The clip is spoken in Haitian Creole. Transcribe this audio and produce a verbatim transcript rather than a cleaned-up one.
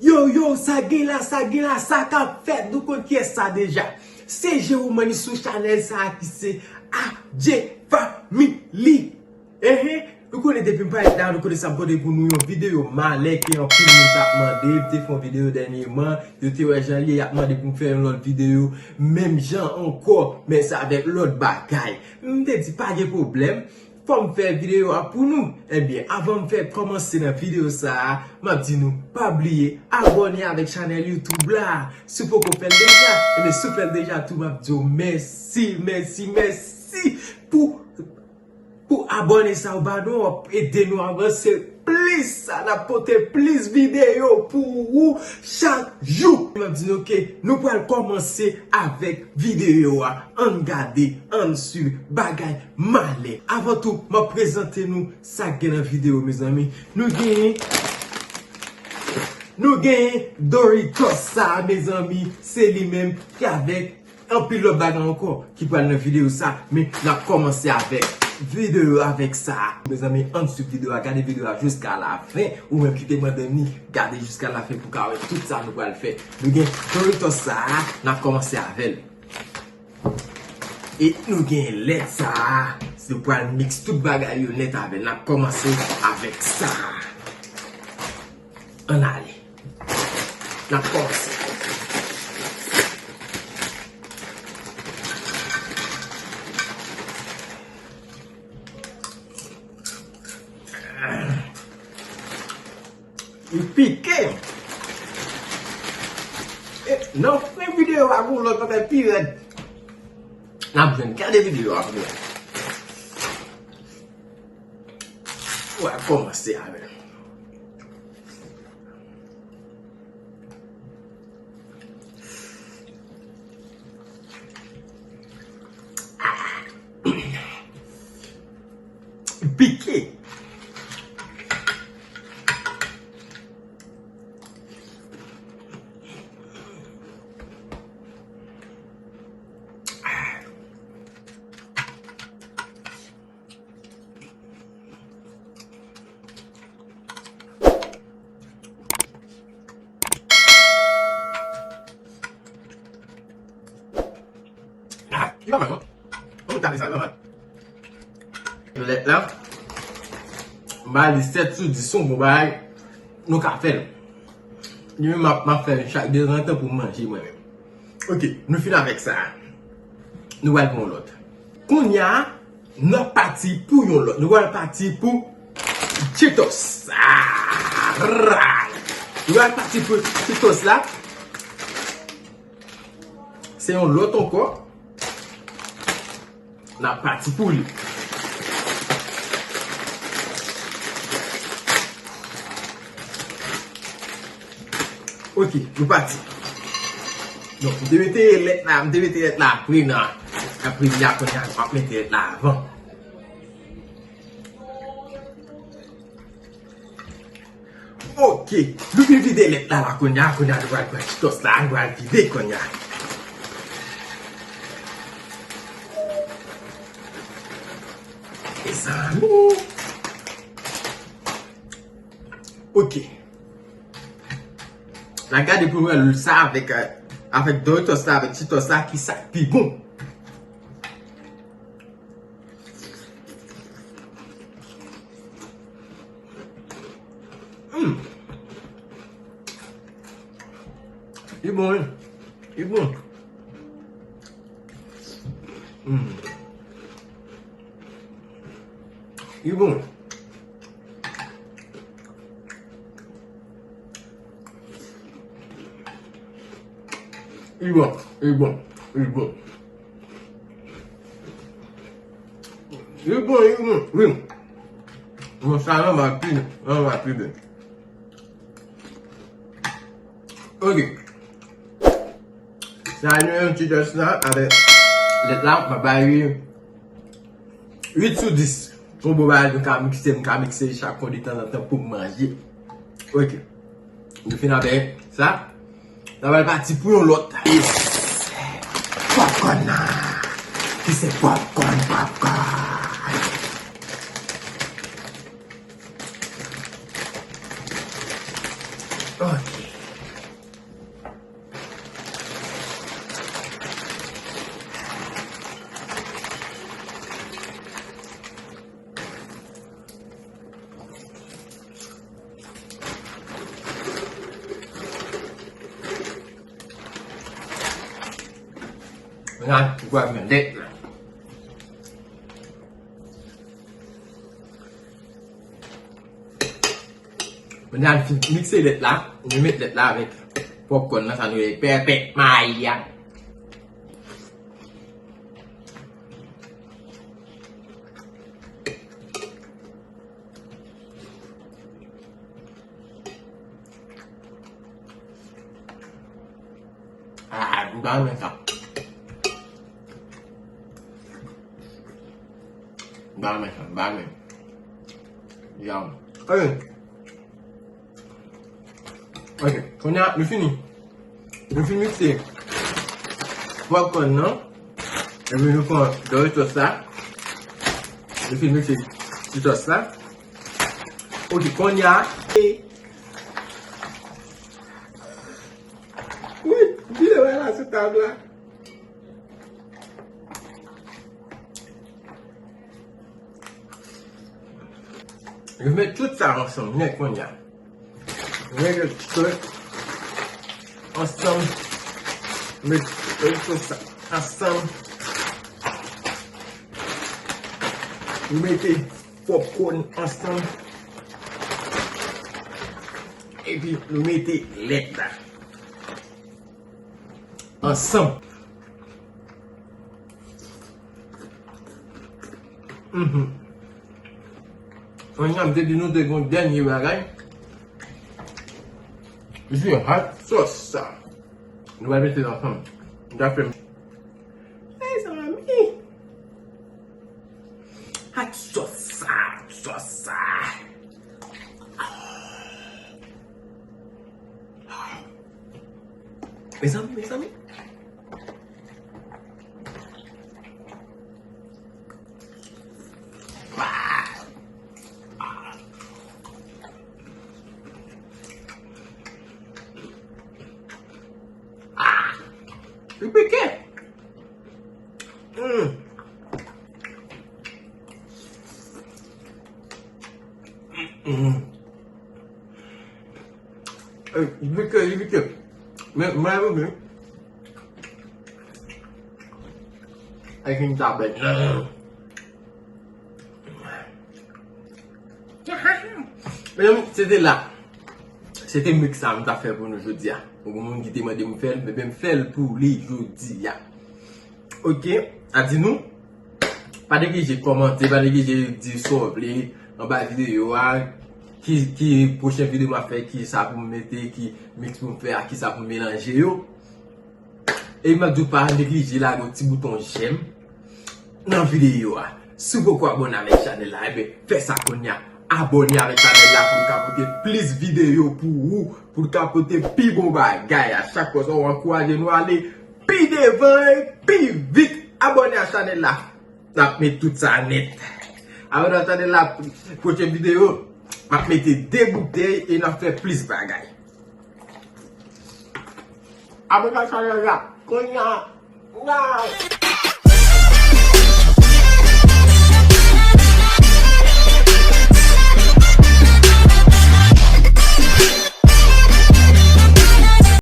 Yo, yo, sa gen la, sa gen la, sa k ap fèt, nou konn kiyès sa deja. Se Jerome Money sou chanèl sa a ki se A J Family. Ehe, nou konnen depi m parèt la, nou konnen sa m pote pou nou yon videyo malè ke anpil moun t ap mande. M te fè yon videyo dènyèman, yo te wè jan l ye, y ap mande pou m fè yon lòt videyo, menm jan ankò, men se avèk lòt bagay. M te di pa gen pwoblèm, fò m fè videyo a pou nou. Ebyen, avan m fè kòmanse nan videyo sa a, m ap di nou, pa bliye abòne avèk chanèl YouTube la. Si w poko fè l deja, ebyen, si w fè l deja tou, m ap di w mèsi, mèsi, mèsi pou pou abòne sa w ba nou, w ap ede nou avanse plis, sa n ap pote plis videyo pou ou chak jou. M ap di nou ke nou pral kòmanse avèk videyo a. Ann gade, ann swiv, bagay malè. Avan tou, m ap prezante nou sa k gen nan videyo, mezanmi. Nou genyen, nou genyen Doritos sa, mezanmi. Se li menm ki avèk anpil lòt bagay ankò ki pral nan videyo sa, men n ap kòmanse avèk videyo avèk sa. Mezanmi, ann swiv videyo a, gade videyo a jiska lafen. Ou menm ki te mande m li, gade jiska lafen pou ka wè tout sa nou pral fè. Nou gen Doritos sa, n ap kòmanse avè l. E nou gen lèt sa, nou pral miks tout bagay yo nèt avè l. N ap kòmanse avèk sa. Ann ale. N ap kòmanse. Li pike. E, nan fen videyo a, gon lòt bagay pi rèd. N ap jwenn. Gade videyo a pou wè. Ou a kòmanse avè l. Pike. Ah, li pa mal, non? Mwen ta sa, li pa mal. Lèt la, m ba li sèt sou dis, se yon bon bagay, nou ka fè l. Li menm m ap, m ap fè l chak dezantan pou m manje mwen menm. Ok, nou fin avèk sa. Nou pral pran yon lòt. Kounye a, n ap pati pou yon lòt. Nou pral pati pou Cheetos. Ah, right. Nou pral pati pou Cheetos la. Se yon lòt ankò. N ap pati pou li. Ok, nou pati. Donk, m te mete lèt la, m te mete lèt la apre nan, apre li a, kounye a, m ap mete lèt la avan. Ok, nou vin vide lèt la, la kounye a, kounye a nou pral pran Cheetos la, nou pral vide kounye a. Mezanmi. Ok. N a gade pou nou wè sa avèk, euh, avèk Doritos la, avèk Cheetos la, ki sa k pi bon. Hmm. Li bon, wi. Li bon. Hmm. Li bon. Li bon, li bon, li bon. Li bon, li bon, wi. Bon, sa la va pi, la va pi byen. Ok. Sa a, nou yon ti tès la, avèk lèt la, m ap ba li uit sou dis. Yon bon bagay, nou ka mikse, m ka mikse chak fwa detanzantan pou m manje. Ok. Nou fin avèk sa. N a pral pati pou yon lòt. Yes. Popcorn nan. Ki se popcorn, popcorn. Kounye a, ou pral pran lèt la. Kounye a, m fin mikse lèt la, nou met lèt la avèk popcorn nan, sa nou rele pèpèt mayi a. Ah, m pa renmen sa. M pa renmen sa, m pa renmen. Yaw. Hey. Ok, kounye a, nou fini. Nou fin mikse popcorn nan. Epi nou pran Doritos la. Nou fin mikse Doritos la. Ok, kounye a. E, wi, vide wè la sou tab la. Nou met tout sa ansanm, nèt kounye a. Mete tout ansanm. Mete tout sa ansanm. Mete popcorn ansanm. Epi nou mete lèt la ansanm. Mhm. Kounye a, m te di nou te gon dènye bagay. Mezanmi, hot sauce sa. Nou va mete l ansanm. Nou va fè. Mezanmi. Hot sauce sa, hot sauce sa. Mezanmi, mezanmi. Ah! Li pike! Mm. Mm. Ey, li pike, li pike. Men, mwen, mwen, ak yon tabèt. Mezanmi, se te la. Se te mix sa m ta fè pou nou jodi a. Gon moun ki te mande m fè l, men m fè l pou li jodi a. Ok, a di nou, pa neglije kòmante, pa neglije di sa w vle anba videyo a, ki, ki pwochen videyo m ap fè, ki sa pou m mete, ki mix pou m fè, ak ki sa pou m melanje yo. E m ap di w pa neglije lage yon ti bouton j'aime nan videyo a. Si w poko abòne avèk chanèl la, ebyen, fè sa kounye a. Abòne avèk chanèl la pou l ka pote plis videyo pou ou, pou l ka pote pi bon bagay. A chak fwa sa w ankouraje nou ale pi devan e pi vit. Abòne a chanèl la. N ap met tout sa nèt. Abòne a chanèl la. Pwochen videyo, m ap mete de boutèy e n ap fè plis bagay. Abòne a chanèl la. Kounye a. Wow.